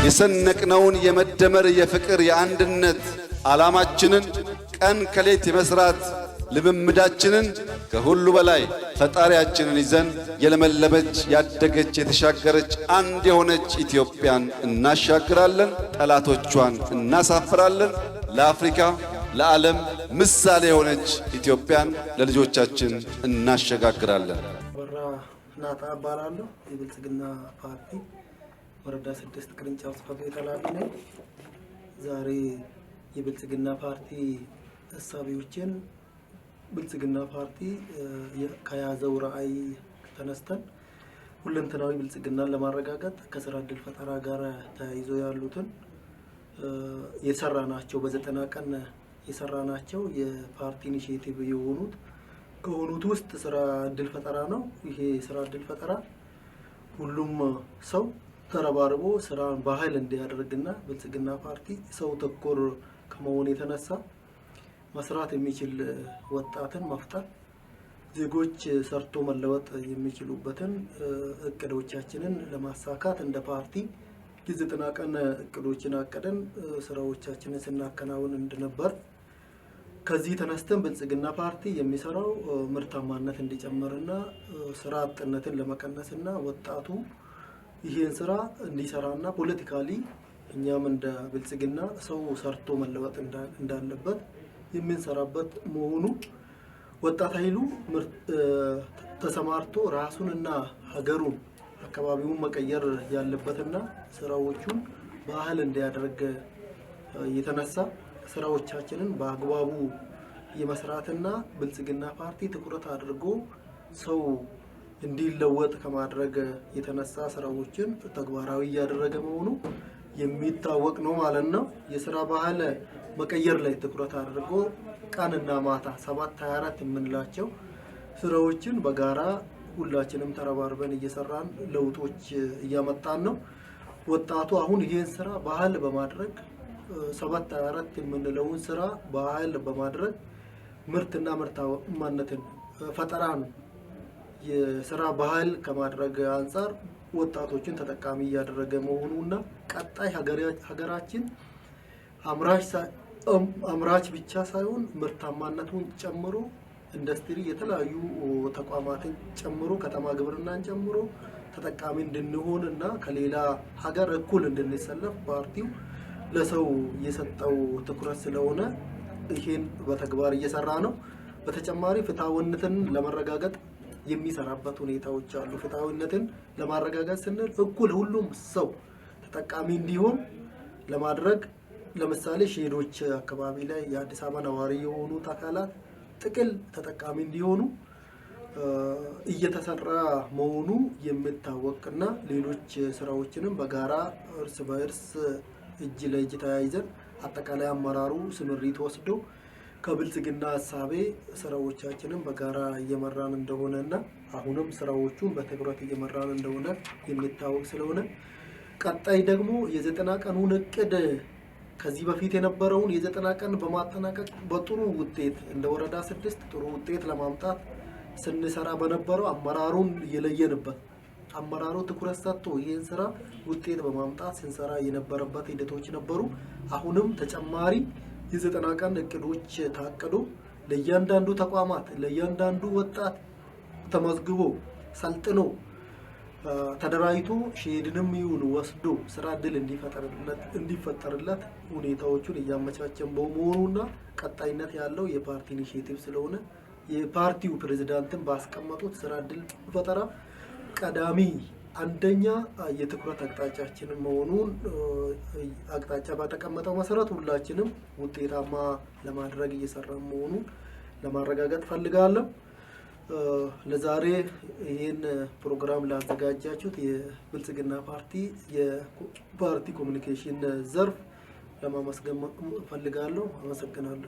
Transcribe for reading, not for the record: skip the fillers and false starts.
የሰነቅነውን የመደመር፣ የፍቅር፣ የአንድነት ዓላማችንን፣ ቀን ከሌት የመስራት ልምምዳችንን፣ ከሁሉ በላይ ፈጣሪያችንን ይዘን የለመለመች፣ ያደገች፣ የተሻገረች፣ አንድ የሆነች ኢትዮጵያን እናሻግራለን። ጠላቶቿን እናሳፍራለን። ለአፍሪካ፣ ለዓለም ምሳሌ የሆነች ኢትዮጵያን ለልጆቻችን እናሸጋግራለን። በራ ናጣ እባላለሁ። የብልጽግና ፓርቲ ወረዳ 6 ቅርንጫፍ ጽሕፈት ቤት ኃላፊ ነኝ። ዛሬ የብልጽግና ፓርቲ እሳቤዎችን፣ ብልጽግና ፓርቲ ከያዘው ራዕይ ተነስተን ሁለንተናዊ ብልጽግናን ለማረጋገጥ ከስራ እድል ፈጠራ ጋር ተያይዞ ያሉትን የሰራናቸው፣ በ90 ቀን የሰራናቸው የፓርቲ initiative የሆኑት ከሆኑት ውስጥ ስራ እድል ፈጠራ ነው። ይሄ ስራ እድል ፈጠራ ሁሉም ሰው ተረባርቦ ስራን ባህል እንዲያደርግና ብልጽግና ፓርቲ ሰው ተኮር ከመሆን የተነሳ መስራት የሚችል ወጣትን መፍጠር፣ ዜጎች ሰርቶ መለወጥ የሚችሉበትን እቅዶቻችንን ለማሳካት እንደ ፓርቲ የ90 ቀን እቅዶችን አቅደን ስራዎቻችንን ስናከናውን እንደነበር፣ ከዚህ ተነስተን ብልጽግና ፓርቲ የሚሰራው ምርታማነት እንዲጨምርና ስራ አጥነትን ለመቀነስና ወጣቱ ይህን ስራ እንዲሰራና politically እኛም እንደ ብልጽግና ሰው ሰርቶ መለወጥ እንዳለበት የምንሰራበት መሆኑ፣ ወጣት ኃይሉ ተሰማርቶ ራሱንና ሀገሩን አካባቢውን መቀየር ያለበትና ስራዎቹን ባህል እንዲያደርግ የተነሳ ስራዎቻችንን በአግባቡ የመስራትና ብልጽግና ፓርቲ ትኩረት አድርጎ ሰው እንዲለወጥ ከማድረግ የተነሳ ስራዎችን ተግባራዊ እያደረገ መሆኑ የሚታወቅ ነው ማለት ነው። የስራ ባህል መቀየር ላይ ትኩረት አድርጎ ቀንና ማታ 7/24 የምንላቸው ስራዎችን በጋራ ሁላችንም ተረባርበን እየሰራን ለውጦች እያመጣን ነው። ወጣቱ አሁን ይህን ስራ ባህል በማድረግ፣ 7/24 የምንለውን ስራ ባህል በማድረግ ምርትና ምርታማነትን፣ ፈጠራን የስራ ባህል ከማድረግ አንጻር ወጣቶችን ተጠቃሚ እያደረገ መሆኑና ቀጣይ ሀገራችን አምራች ብቻ ሳይሆን ምርታማነቱን ጨምሮ ኢንዱስትሪ፣ የተለያዩ ተቋማትን ጨምሮ፣ ከተማ ግብርናን ጨምሮ ተጠቃሚ እንድንሆን እና ከሌላ ሀገር እኩል እንድንሰለፍ ፓርቲው ለሰው የሰጠው ትኩረት ስለሆነ ይሄን በተግባር እየሰራ ነው። በተጨማሪ ፍትሐዊነትን ለማረጋገጥ የሚሰራበት ሁኔታዎች አሉ። ፍትሐዊነትን ለማረጋገጥ ስንል እኩል ሁሉም ሰው ተጠቃሚ እንዲሆን ለማድረግ፣ ለምሳሌ ሼዶች አካባቢ ላይ የአዲስ አበባ ነዋሪ የሆኑት አካላት ጥቅል ተጠቃሚ እንዲሆኑ እየተሰራ መሆኑ የሚታወቅና ሌሎች ስራዎችንም በጋራ እርስ በእርስ እጅ ለእጅ ተያይዘን አጠቃላይ አመራሩ ስምሪት ወስዶ ከብልጽግና ሀሳቤ ስራዎቻችንን በጋራ እየመራን እንደሆነ እና አሁንም ስራዎቹን በትኩረት እየመራን እንደሆነ የሚታወቅ ስለሆነ፣ ቀጣይ ደግሞ የ90 ቀኑን እቅድ ከዚህ በፊት የነበረውን የ90 ቀን በማጠናቀቅ በጥሩ ውጤት እንደ ወረዳ 6 ጥሩ ውጤት ለማምጣት ስንሰራ በነበረው አመራሩን የለየንበት፣ አመራሩ ትኩረት ሰጥቶ ይህን ስራ ውጤት በማምጣት ስንሰራ የነበረበት ሂደቶች ነበሩ። አሁንም ተጨማሪ የ90 ቀን እቅዶች ታቅዶ ለእያንዳንዱ ተቋማት፣ ለእያንዳንዱ ወጣት ተመዝግቦ፣ ሰልጥኖ፣ ተደራጅቶ ሼድንም ይሁን ወስዶ ስራ እድል እንዲፈጠርለት ሁኔታዎቹን እያመቻቸን በመሆኑና ቀጣይነት ያለው የፓርቲ initiative ስለሆነ የፓርቲው ፕሬዚዳንትን ባስቀመጡት ስራ እድል ፈጠራ ቀዳሚ አንደኛ የትኩረት አቅጣጫችን መሆኑን አቅጣጫ በተቀመጠው መሰረት ሁላችንም ውጤታማ ለማድረግ እየሰራን መሆኑን ለማረጋገጥ ፈልጋለሁ። ለዛሬ ይህን ፕሮግራም ላዘጋጃችሁት የብልጽግና ፓርቲ የፓርቲ ኮሚኒኬሽን ዘርፍ ለማመስገን ፈልጋለሁ። አመሰግናለሁ።